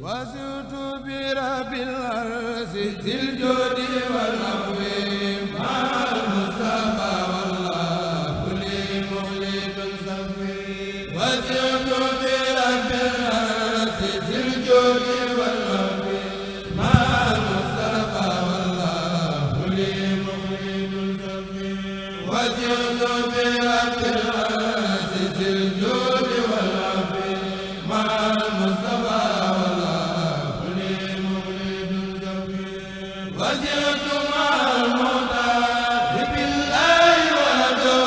وزدت برب الأرض ذي الجود والعفو مع المصطفى والله لي مخلد صفي وزدت برب الأرض ذي الجود والعفو مع المصطفى والله لي مخلد صفي وزدت برب الأرض ذي الجود والعفو مع المصطفى وزرت مع المختار بالله ولده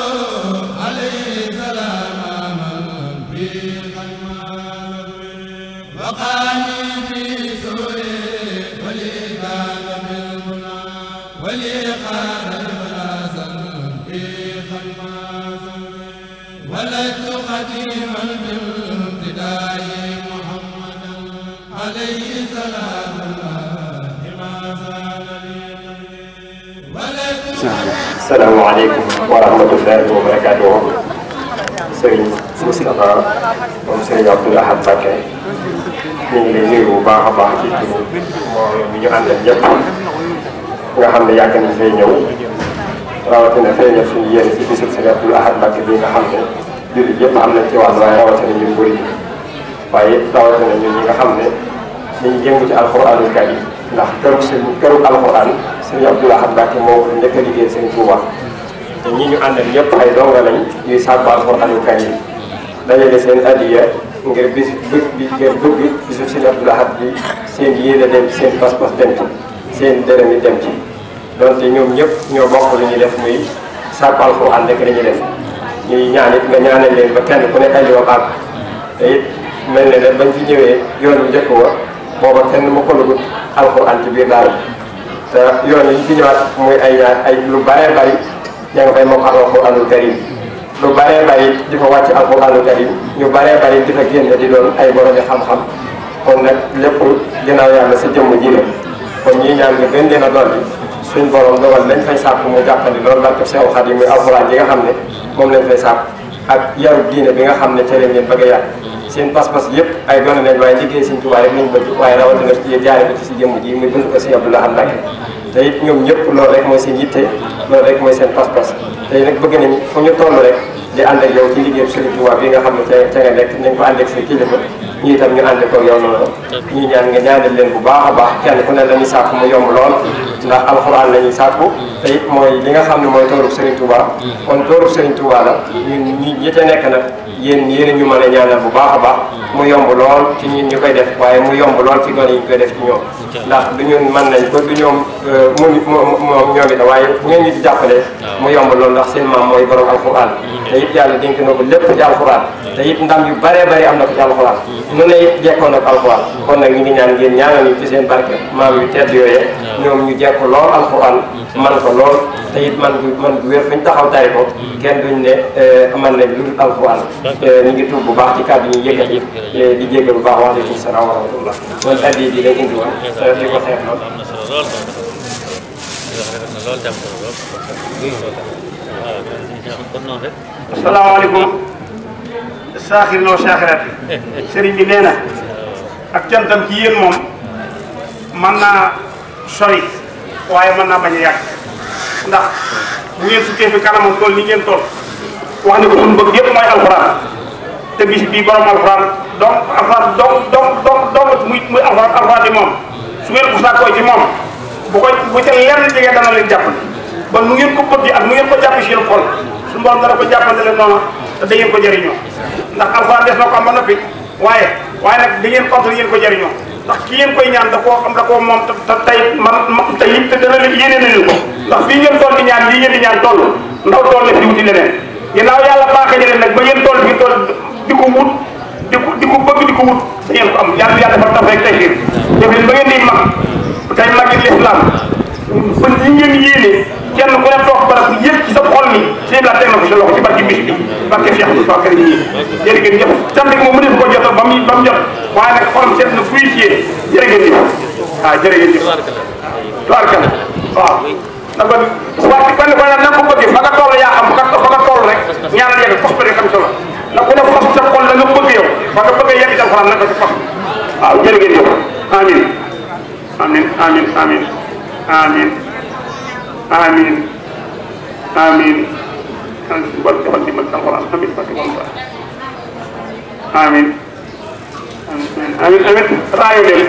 عليه سلام من في الخيمات وقاني في سوري ولي كان بالمنى ولي قال بلاسا في خيمات ولدت قديما في الابتداء محمدا عليه سلام الله Assalamualaikum warahmatullahi wabarakatuh. Sëriñ Moustapha moom Sëriñ Abdoul Ahad Mbacké ñu ngi lay nuyu bu baax a baax ci turu mbooloo mi ñu àndal ñëpp nga xam ne yàgg nañ fay ñëw rawatina feeñal suñu yéene ci bisub Sëriñ Abdoul Ahad Mbacké bi nga xam ne jullit yëpp am nañ ci wàll waaye rawatina ñun murid yi waaye rawatina ñun ñi nga xam ne dañuy jëngu ci alxuraanul karim ndax këru alxuraan Sëriñ Abdoul Ahad Mbacké moo ko njëkk a liggéey Sëriñ Tuubaa te ñi ñu àndal ñëpp ay donga lañ ñuy sàkku alxuraanul karim dajale seen addiya ngir bis ngir bëgg bisu Sëriñ Abdoul Ahad bi seen yéene dem ci seen pas-pas dem ci seen dërëm yi dem ci donte ñoom ñëpp ñoo bokk lu ñuy def muy sàkku alxuraan rek la ñuy def ñuy ñaan it nga ñaanal leen ba kenn ku ne alliwam àgg te it mel ne bañ fi ñëwee yoonu njëkk wa booba kenn mu ko lugut alxuraan ci biir daal te yoon yi fi ñëwaat muy ay lu bëree bëri ña nga fay mokkal alxuraanul karim lu bëree bëri di fa wàcc alxuraanul karim ñu bëree bëri di fa génn di doon ay borom xam-xam kon nag lépp ginnaaw yàlla sa jëmm ji la kon ñii ñaan nga gën leen a dolli suñ borom dogal lañ fay sàkk mu jàppandi loolu barke Seex Xaadim muy alxuraan yi nga xam ne moom lañ fay sàkk ak yaru diine bi nga xam ne ca leen ngeen bëgg a yàq seen pas-pas yëpp ay doon nañ waaye liggéey Sëriñ Tuubaa rek lañ bëgg waaye rawatina ci jaare ko ci si jëmm ji muy dund ko Sëriñ Abdoul Ahad Mbacké te it ñoom ñëpp loolu rek mooy seen yitte loolu rek mooy seen pas-pas te nag bëgg nañ fu ñu toll rek di ànd ak yow ci liggéeyu Sëriñ Tuubaa bi nga xam ne ca nga nekk nañ ko ànd ak say kilifa ñi itam ñu ànd ko yow noonu ñuy ñaan nga ñaanal leen bu baax a baax kenn ku ne lañuy sàkku mu yomb lool ndax alxuraan la ñuy sàkku te it mooy li nga xam ne mooy toorub Sëriñ Tuubaa kon toorub Sëriñ Tuubaa la ñun ñi ca nekk nag yéen ñu mën a ñaanal bu baax a baax mu yomb lool ci ñun ñu koy def waaye mu yomb lool ci gone yi ñu koy def ci ñoom ndax du ñun mën nañ ko du ñoom moom ñoom itam waaye bu ngeen ñu ci jàppale mu yomb lool ndax seen maam mooy borom alxuraan te it yàlla dénk na ko lépp ci alxuraan te it ndam yu bëree bëri am na ko ci alxuraan nu ne it jekkoon ak alxuraan kon nag ñu ngi ñaan ngeen ñaanal ñu ci seen barke maam yu tedd yooyee ñoom ñu jekk lool alxuraan man ko lool te it man gu wér fu ñu taxaw tari ko kenn duñ ne man nañ lu dul alxuraan ñu ngi tuub bu baax ci kàddu ñu yëkkati di jéggal bu baax waaleykum salaam wa rahmatullah loolu addi di leen indi woon di ko xeex lool asalaamaaleykum saaxir noo saaxirat sëriñ bi nee na ak cantam ci yéen moom mën naa sori waaye mën naa bañ a yàgg ndax bu ngeen sukkee fi kanamam tool ni ngeen tool wax ne ko suñu bëgg yëpp mooy alxuraan te bis bii borom alxuraan donc alxuraan donc muy alxuraan di moom su ngeen ko sàkkoo ci moom bu ca lenn jege dana leen jàpp ba nu ngeen ko bëgg ak nu ngeen ko jàpp seen xol suñu borom dana ko jàppante leen noonu te da ngeen ko jëriñoo ndax alxuraan des na ko am ba noppi waaye nag da ngeen contre ngeen ko jëriñoo ndax ki ngeen koy ñaan da koo moom te tey te it te dana leen yéene nañu ko ndax fii ngeen toll di ñaan lii ngeen di ñaan toll ndaw toll na fi di wuti leneen ginnaaw yàlla baaxee leen nag ba ngeen toll fi toll di ko wut di ko bëgg di ko wut da ngeen ko am yàlla dafa taf rek tey fiir def leen ba ngeen di mag tey magi l'islam ba ñi ngeen yéene kenn ku ne toog barab yëpp ci sa xol ni si la teg na ko sa loxo ci barki bis bi barke Cheikh Moussa Kër yi jërë ngeen jëf sant gi moom mu def ko jot ba mu jot waaye nag xolam seet na fuy ci yéen jërë ngeen jëf waaw jërë ngeen jëf tubaarkalla waaw na ko wax kenn ko ne na ko bëggee fa nga toll yaa xam fa nga toll rek ñaanal yegg fos ba rek am solo na ku ne fos sa xol la nga bëgg yow fa nga bëggee yegg ci alxuraan na ko ci fos waaw jërë ngeen jëf amin amin amin amin amin amin amin barke defal dimbal alquran amin barke alquran amin amin amin raayo leen